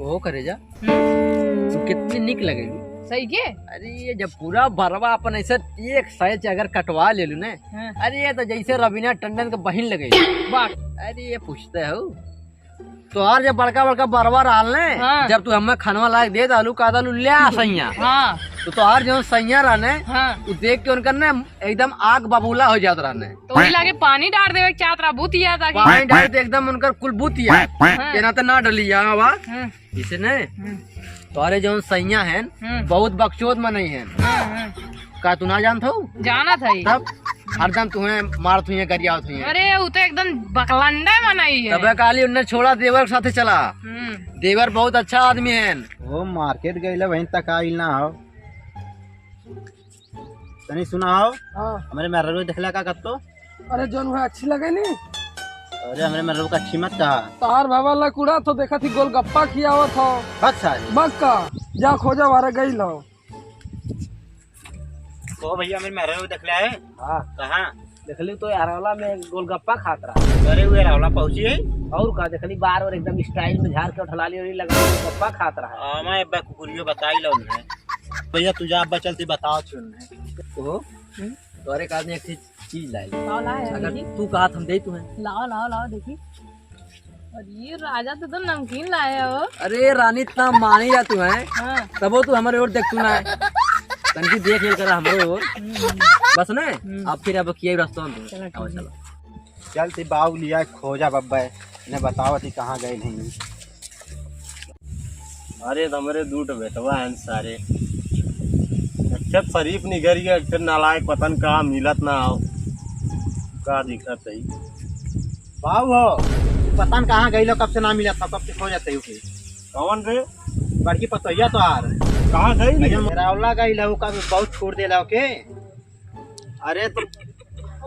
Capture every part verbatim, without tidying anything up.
ओ करेजा, हम्म। तू कितनी निक लगेलू। सही के? अरे, ये जब पूरा बरवा अपन ऐसे एक साइज अगर कटवा लेलू ने, हाँ। अरे, ये तो जैसे रवीना टंडन के बहिन लगेलू। वाह। अरे, ये पूछते हो, तोहार जब बड़का बड़का बरवा रहल ने, हाँ। जब तू हमें खनवा लायक दे दालू, का दालू, "ले आ सैया।" हाँ। तो तोहार जौन सैया रहने, हाँ। उ देख के उनकर ने एकदम आग बबूला हो जात रहने। तो वही लागे पानी डार देवे के चाहत रहा, बुतिया ताकि पानी डार दे एकदम उनकर कुल बुतिया। हाँ। एना त ना डलिया आवा। हाँ। इसे ने, हम्म। तोहरे जौन सैया हैं, हम्म। बहुत बकचोद मनई हैं। हाँ, हाँ। का तू ना जानत हो? जानत है। तब हरदम तुम्हें मारत हुई, गरियावत हुई। अरे, उ तो एकदम बकलंडा मनई है। तबे काली उन्हें छोड़ा, देवर के साथे चला। हम्म। देवर बहुत अच्छा आदमी है। वो मार्केट गइल, वहीं तक आइल ना हो। तनी सुना हो। हाँ। हमरे मेहरारू देखला का कत्तो? अरे, जौन वह अच्छी लगे नी। अरे, हमरे मेहरारू का अच्छी मत कहा। तहार बाबा लकुड़ा तो देखा थी, गोलगप्पा खियावत हो। बक सारी। बक का? जा खोजा, बारे गइल हो। ओ भैया, मेरे मेहरारू देखला है? हाँ। कहाँ? देखली तो अरौला में गोलगप्पा खात रहा। अरे, वो अरौला पहुँची है? और का, देखली बार और एकदम स्टाइल में झाड़ के उठलाली और लगा गोलगप्पा खात रहा। हाँ, मैं अब्बा कुकुरियो बताई लो उन्हें। भैया, तू जा, अब्बा चलती बताओ छी उन्हें। ओ, हम्म? तोरे का आदमी एक चीज, चीज लाए। का लाए है, अगर देखी? तू कहा, हम दे तुम्हें। लाओ, लाओ, लाओ, देखी। और ये राजा तो तुम नमकीन लाए हो। अरे रानी, इतना मानी जा तू है, हाँ। तबो तू हमारे ओर देख तू ना है। तनकी देख लेल करा हमारे ओर। हम्म। बस ना, हम्म। अब फिर अब किया ही रास्ता में। चलो, ठीक है। चलो। चल ती बाऊ लिया खोजा बब्बा, इन्हें बताओ थी कहाँ गए नहीं। अरे, तो हमरे दू ठो बेटवा हैं सारे। एक ठे शरीफ निकरी है, एक ठे नालायक, पता न कहाँ मिलत ना हो। का दिक्कत है? बाऊ हो, पता न कहाँ गइल हो, कब से ना मिलत हो, कब से खोजत है उके। कौन रे? बड़की पतोहिया तोहार। कहाँ गइल? अरे, रौला गइल हो, कब बहुत छोड़ देला ओके। अरे तो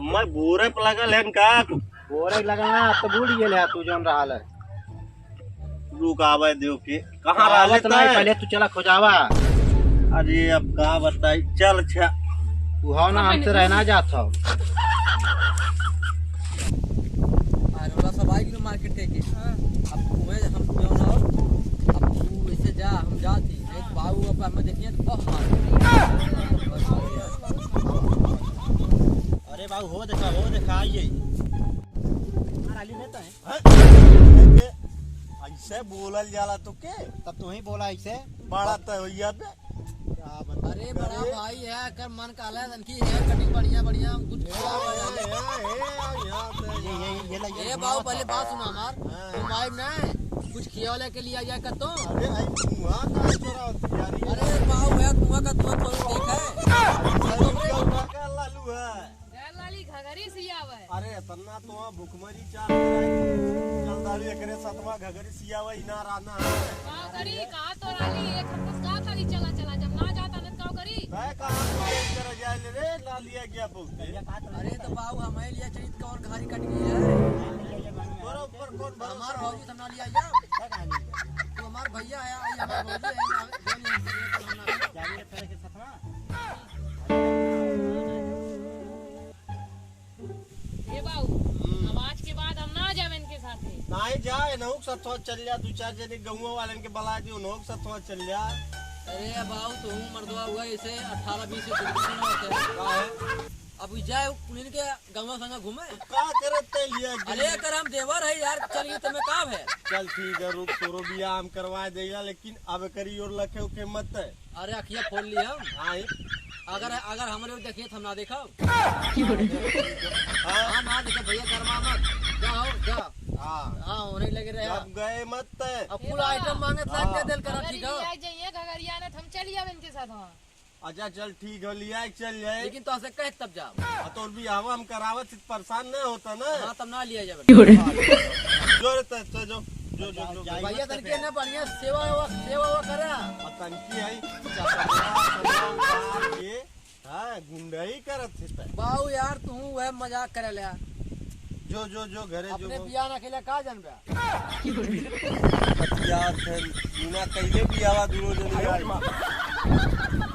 मैं बोरे पे लगल है का? बोरे लगल ना, अब तो भूल गेल है तू जौन रहल है। रुक आवे देव के। कहाँ रहले आवत नहीं, तय? पहले तू चला खोजावा। अरे अब का बताई, चल छा। तू हो ना, हमसे रहना जात हो। अरे वाला सब आई गेलो मार्केट के के। हाँ। अब तुम्हें हम क्यों ना हो? अब तू ऐसे जा, हम जाती। नहीं तो बाबू अब हमें देखिए तो बहुत मार। अरे बाबू, हो देखा, हो देखा, आइए। हमारा आलू रहता है। हैं? ऐसे बोलल जाला तो के? तब तू ही बोला ऐसे। बड़ा तो होइया बे। क्या बता? अरे बड़ा भाई है, कर मन काला है, तनकी hair cutting बढ़िया, बढ़िया, कुछ ए, खियावा ए, जाले। ए, ए, यहाँ पे, ये, ये, ये ला, ये ए बाबू, पहले बात सुना हमार। हाँ। तुम आइब ना, कुछ खियावा लेके लिया जाए कत्तो। अरे, आई धुआं का चोरा होती यार, ये। अरे बाबू भैया, धुआं का धुआं थोड़ी देखा है। अरे, धुआं का लालू है। गैर लाली घघरी सियावे। अरे, इतना तो भुखमरी चाल रहा है। चल दारू एकरे सतवा घघरी सियावे, इनार आना है। का करी, का तो राली, एक हफ्ते से का करी, चला, चला, जब ना जाता न का करी। मैं कहाँ कॉलेज कर जाए ले रे, ना लिया गया बहुत। अरे तो बाबू, हमें लिया चाहिए, कौन घारी कट गई है? तोरा ऊपर कौन भरोसा? हमार भौजी से ना लिया जा। तू हमार भैया है, आई हमार भौजी है, ना, जो नहीं हमसे लेकर हम ना जाइए, फिर के सतवा। ए बाऊ, हम्म। अब आज के बाद हम ना जावे इनके साथे। नाहीं जा, इनहू के साथ चल जा, दू चार जने गउँवा वालन के बला के उनहू के साथ चल जा। अरे बाऊ, तू मर्दवा हुआ, इसे अठारह बीस से कुछ नहीं होता है। का है? अब जाए उन्हीं के गउँवा संग घूमे। का करत तै लिया के? अरे, अगर हम देवर है यार, चल गई तो मैं काम है। चल ठीक है, रुक, तोरो बियाह हम करवा देगा, लेकिन अब करी और लखे उके मत है। अरे, अखिया फोड़ ली हम। हाँ, ही। अगर, अगर हमरे ओर देखिए तो हम ना देखब। हाँ। हाँ, ना देखब भैया, गरमा मत। जा हो, जा। हाँ। हाँ, होने लगे रहे। अब गए मत तै। अब कुल item मांगत लाग के दिल करा, अगर ठीक है? ये आ जाइए घगरिया ने, तो हम चली जावे इनके साथ वहाँ। अच्छा, चल ठीक है, लिया के चल जाए। लेकिन तो ऐसे कहे तब जाओ। हाँ, तो और बियाहवा हम करावत ही, परेशान नहीं होता ना। हाँ, तब ना लिया जावे। जो रे, तो, तो जो, जो, जो, जो, भैया, तन के ना बढ़िया सेवा, सेवा, सेवा, वेवा करा। और तनकी आई, चपला, चपला उतार के, हाँ, गुंडई करत है तै। बाऊ यार, तू वह मजाक करे ले। जो, जो, जो, घरे जो, अपने जो। बियाह ना खेले का जानबे? बतियात है, बिना कहिले बियाहवा दूनो जने आई।